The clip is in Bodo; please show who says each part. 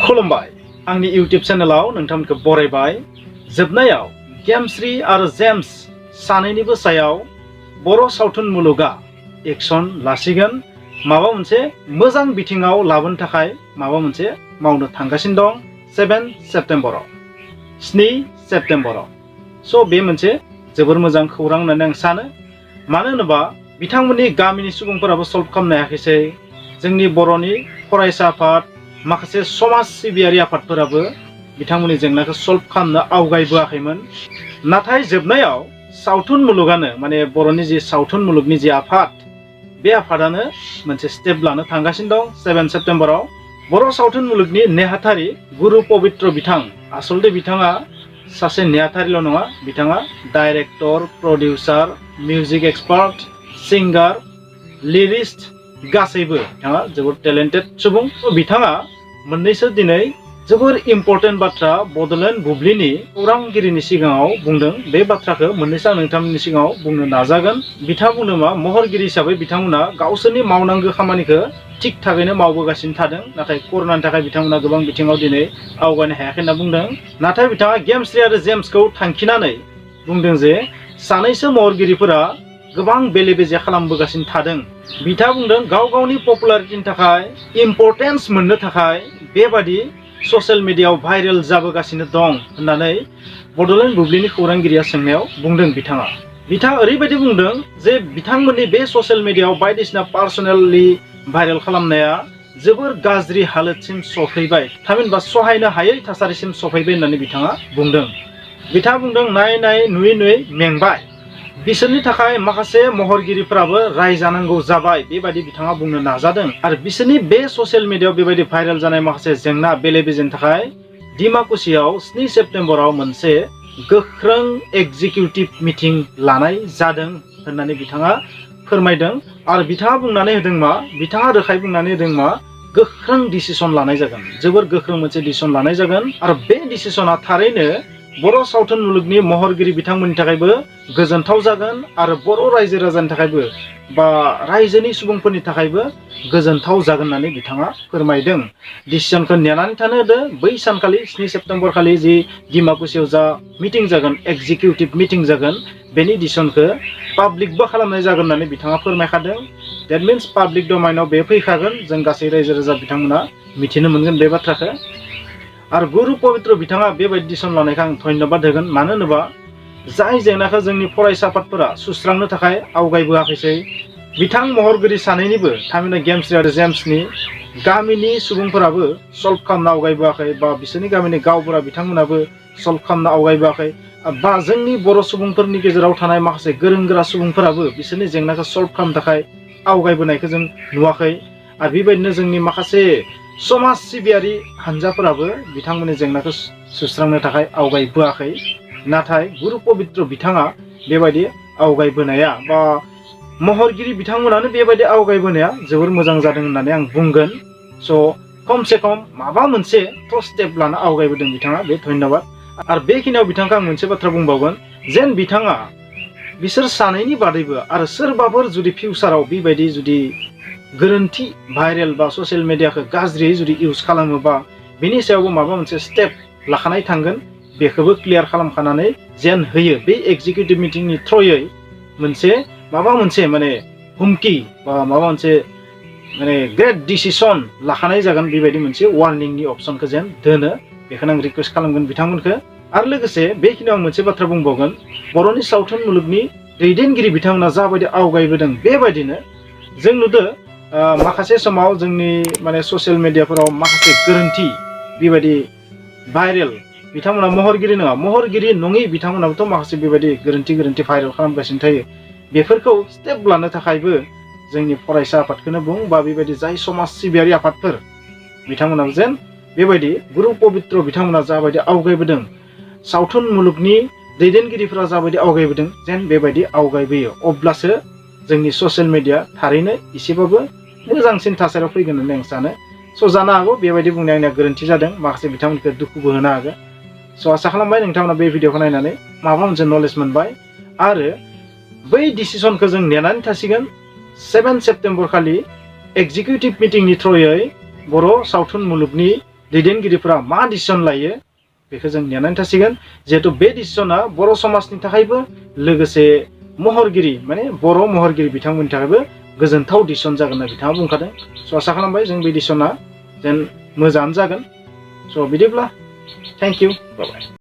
Speaker 1: खुलुमबाय आंनि इउट्यूब चेनेलाव नोंथांमोनखौ बरायबाय। जोबनायाव गेमस्रि आरो जेम्स सानैनिबो सायाव बर' सावथुन मुलुगा एक्शन लासिगोन, माबा मोनसे मोजां बिथिङाव लाबोनो थाखाय माबा मोनसे मावनो थांगासिनो दं। 7 सेप्तेम्बराव 7 सेप्तेम्बराव स' बे मोनसे जोबोर मोजां खौरां होननानै आं सानो। मानो होनोबा बिथांमोननि गामिनि सुबुंफोराबो सल्भ खालामनो हायाखैसै, जोंनि बर'नि फरायसा आफाद माखासे समाज सिबियारि आफादफोराबो बिथांमोननि जेंनाखौ सल्भ खालामनो आवगायबोआखैमोन। नाथाय जोबनायाव सावथुन मुलुगानो माने बर'नि जि सावथुन मुलुगनि जि आफाद, बे आफादानो मोनसे स्टेप लानो थांगासिनो दं। 7 सेप्तेम्बराव बर' सावथुन मुलुगनि नेहाथारि गुरु पबित्र बिथां, आसलते बिथाङा सासे नेहाथारिल' नङा, बिथाङा डाइरेक्टर, प्रडिउसार, मिउजिक एक्सपार्ट, सिंगार, लिरिस्ट गासैबो बिथाङा जोबोर टेलेन्टेड सुबुं। बिथाङा मोननैसो दिनै जोबोर इम्पर्टेन्ट बाथ्रा बड'लेण्ड बुब्लिनि खौरांगिरिनि सिगाङाव बुंदों। बे बाथ्राखौ मोननैसो आं नोंथांमोननि सिगाङाव बुंनो नाजागोन। बिथाङा बुंदों मा, महरगिरि हिसाबै बिथांमोना गावसोरनि मावनांगौ खामानिखौ थिग थारैनो मावबोगासिनो थादों, नाथाय कर'नानि थाखाय बिथांमोना गोबां बिथिङाव दिनै आवगायनो हायाखै होनना बुंदों। नाथाय बिथाङा गेमस्रि आरो जेम्सखौ थांखिनानै बुंदों जे सानैसो महरगिरिफोरा गोबां बेले बेजे खालामबोगासिनो थादों। बिथाङा बुंदों गाव गावनि पपुलारिटिनि थाखाय, इम्पर्टेन्स मोननो थाखाय बेबादि ससियेल मिडियायाव भाइरेल जाबोगासिनो दं होननानै बड'लेण्ड बुब्लिनि खौरांगिरिया सोंनायाव बुंदों। बिथाङा ओरैबायदि बुंदों जे बिथांमोननि बे ससियेल मिडियायाव बायदिसिना पार्सनेलि भाइरेल खालामनाया जोबोर गाज्रि हालोदसिम सफैबाय, थामहिनबा सहायनो हायै थासारिसिम सफैबाय होननानै बिथाङा बुंदों। बिथाङा बुंदों नायै नायै नुयै नुयै मेंबाय, बिसोरनि थाखाय माखासे महरगिरिफोराबो रायजानांगौ जाबाय, बेबायदि बिथाङा बुंनो नाजादों। आरो बिसोरनि बे ससियेल मिडियायाव बेबायदि भाइरेल जानाय माखासे जेंना बेले बेजेनि थाखाय डिमाकुसियाव 7 सेप्तेम्बराव मोनसे गोख्रों एग्जिकिउटिभ मिटिं लानाय जादों होननानै बिथाङा फोरमायदों। आरो बिथाङा बुंनानै होदों मा, बिथाङा रोखायै बुंनानै होदों मा, गोख्रों डिसिसन लानाय जागोन, जोबोर गोख्रों मोनसे डिसिसन लानाय जागोन। आरो बे डिसिसना थारैनो बर' सावथुन मुलुगनि महरगिरि बिथांमोननि थाखायबो गोजोनथाव जागोन, आरो बर' रायजो राजानि थाखायबो बा रायजोनि सुबुंफोरनि थाखायबो गोजोनथाव जागोन होननानै बिथाङा फोरमायदों। डिसिसनखौ नेनानै थानो होदो। बै सानखालि 7 सेप्तेम्बर खालि जि डिमाकुसियाव जा मिटिं जागोन, एग्जिकिउटिभ मिटिं जागोन, बेनि डिसिसनखौ पाब्लिकबो खालामनाय जागोन होननानै बिथाङा फोरमायखादों। देट मिन्स पाब्लिक डमाइनाव बे फैखागोन, जों गासै रायजो राजा बिथांमोना मिथिनो मोनगोन बे बाथ्राखौ। आरो गुरु पबित्र बिथाङा बेबायदि डिसिसन लानायखौ आं धन्यबाद होगोन। मानो होनोबा जाय जेंनाखौ जोंनि फरायसा आफादफोरा सुस्रांनो थाखाय आवगायबोआखैसै, बिथां महरगिरि सानैनिबो, थामहिनबा गेमस्रि आरो जेम्सनि गामिनि सुबुंफोराबो सल्भ खालामनो आवगायबोआखै, बा बिसोरनि गामिनि गावबुरा बिथांमोनाबो सल्भ खालामनो आवगायबोआखै, बा जोंनि बर' सुबुंफोरनि गेजेराव थानाय माखासे गोरों गोरा सुबुंफोराबो बिसोरनि जेंनाखौ सल्भ खालामनो थाखाय आवगायबोनायखौ जों नुवाखै। आरो बेबायदिनो जोंनि माखासे समाज सिबियारि हानजाफोराबो बिथांमोननि जेंनाखौ सुस्रांनो थाखाय आवगायबोआखै। नाथाय गुरु पबित्र बिथाङा बेबायदि आवगायबोनाया, बा महरगिरि बिथांमोनानो बेबायदि आवगायबोनाया जोबोर मोजां जादों होननानै आं बुंगोन। स' खमसे खम माबा मोनसे स्टेप लानो आवगायबोदों बिथाङा, बे धन्यबाद। आरो बेखिनियाव बिथांखौ आं मोनसे बाथ्रा बुंबावगोन, जेन बिथाङा बिसोर सानैनि बादैबो आरो सोरबाफोर जुदि फिउचाराव बेबायदि जुदि गोरोन्थि भाइरेल बा ससियेल मिडियाखौ गाज्रियै जुदि इउज खालामोबा, बेनि सायावबो माबा मोनसे स्टेप लाखानाय थांगोन, बेखौबो क्लियार खालामखानानै जेन होयो। बे एग्जिकिउटिभ मिटिंनि थ्रयै मोनसे माबा मोनसे माने हुमखि बा माबा मोनसे माने ग्रेट डिसिसन लाखानाय जागोन, बेबायदि मोनसे वार्निंनि अपसनखौ जेन दोनो, बेखौनो आं रिकुवेस्ट खालामगोन बिथांमोनखौ। आरो लोगोसे बेखिनियाव आं मोनसे बाथ्रा बुंबावगोन, बर'नि सावथुन मुलुगनि दैदेनगिरि बिथांमोना जाबायदि आवगायबोदों, बेबायदिनो जों नुदों माखासे समाव जोंनि माने ससियेल मिडियाफोराव माखासे गोरोन्थि बेबायदि भाइरेल, बिथांमोना महरगिरि नङा, महरगिरि नङि बिथांमोनाबोथ' माखासे बेबायदि गोरोन्थि भाइरेल खालामगासिनो थायो। बेफोरखौ स्टेप लानो थाखायबो जोंनि फरायसा आफादखौनो बुं, बा बेबायदि जाय समाज सिबियारि आफादफोर बिथांमोनाबो जेन बेबायदि गुरु पबित्र बिथांमोना जाबायदि आवगायबोदों, सावथुन मुलुगनि दैदेनगिरिफोरा जाबायदि आवगायबोदों, जेन बेबायदि आवगायबोयो। अब्लासो जोंनि ससियेल मिडिया थारैनो एसेबाबो मोजांसिन थासारियाव फैगोन होननानै आं सानो। स' जानो हागौ बेबायदि बुंनाया आंनिया गोरोन्थि जादों, माखासे बिथांमोनखौ दुखुबो होनो हागौ। स' आसा खालामबाय नोंथांमोना बे भिडिअखौ नायनानै माबा मोनसे नलेज मोनबाय। आरो बै डिसिसनखौ जों नेनानै थासिगोन। 7 सेप्तेम्बर खालि एग्जिकिउटिभ मिटिंनि थ्रयै बर' सावथुन मुलुगनि दैदेनगिरिफोरा मा डिसिसन लायो बेखौ जों नेनानै थासिगोन जिहेतु बे डिसिसना बर' समाजनि थाखायबो लोगोसे महरगिरि माने बर' महरगिरि बिथांमोननि थाखायबो गोजोनथाव डिसिसन जागोन होनना बिथाङा बुंखादों स' आसा खालामबाय जों बे डिसिसना जेन मोजाङानो जागोन स' बिदिब्ला थेंक इउ बाय बाय